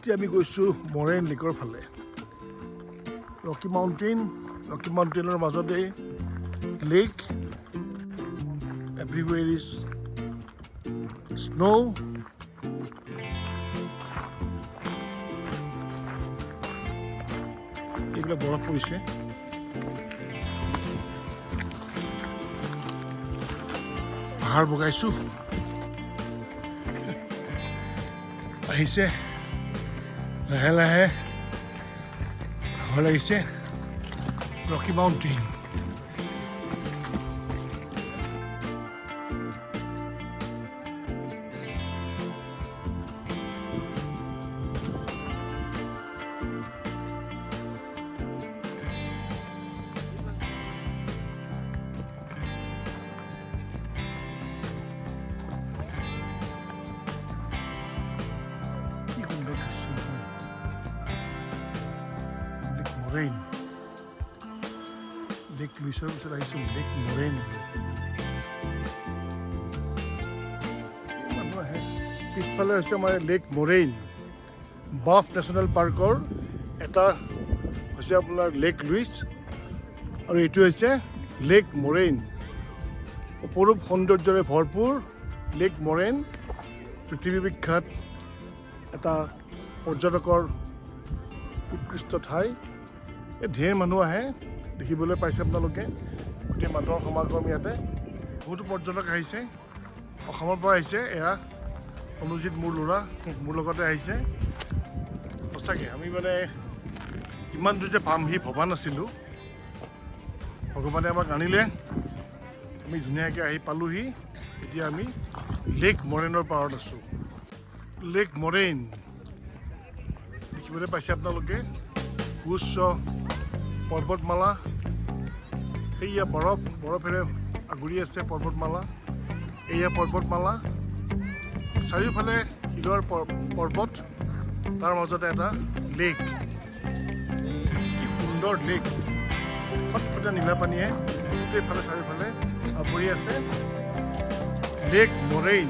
এতিয়া আমি গৈছোঁ মৰেন লেকৰ ফালে। ৰকি মাউণ্টেইন, ৰকি মাউণ্টেইনৰ মাজতে lake, everywhere is snow. এইবিলাক বৰফ পৰিছে। পাহাৰ বগাইছোঁ, আহিছে লাহে লাহে, ভাগৰ লাগিছে। ৰকি মাউণ্টেইন। কি সুন্দৰ দৃশ্য নহয়! লেক মৰেইন, লেক লুইচৰ পিছত আহিছোঁ লেক মৰেইন। মানুহ আহে। পিছফালে হৈছে আমাৰ লেক মৰেইন। বাফ নেশ্যনেল পাৰ্কৰ এটা হৈছে আপোনাৰ লেক লুইচ আৰু এইটো হৈছে লেক মৰেইন। অপৰূপ সৌন্দৰ্যৰে ভৰপূৰ লেক মৰেইন, পৃথিৱী বিখ্যাত এটা পৰ্যটকৰ উৎকৃষ্ট ঠাই। এই ঢেৰ মানুহ আহে, দেখিবলৈ পাইছে আপোনালোকে, গোটেই মানুহৰ সমাগম ইয়াতে। বহুতো পৰ্যটক আহিছে, অসমৰ পৰা আহিছে। এয়া অনুজিত, মোৰ ল'ৰা, মোৰ লগতে আহিছে। সঁচাকৈ আমি মানে ইমান দূৰ যে পামহি ভবা নাছিলোঁ। ভগৱানে আমাক আনিলে, আমি ধুনীয়াকৈ আহি পালোহি। এতিয়া আমি লেক মৰেনৰ পাৰত আছোঁ। লেক মৰেইন দেখিবলৈ পাইছে আপোনালোকে, সুউচ্চ পৰ্বতমালা, সেয়া বৰফ, বৰফেৰে আগুৰি আছে পৰ্বতমালা। এয়া পৰ্বতমালা, চাৰিওফালে শিলৰ পৰ্বত, তাৰ মাজতে এটা লেক। কি সুন্দৰ লেক! ফটফটীয়া নীলা পানীয়ে গোটেইফালে চাৰিওফালে আৱৰি আছে। লেক মৰেইন।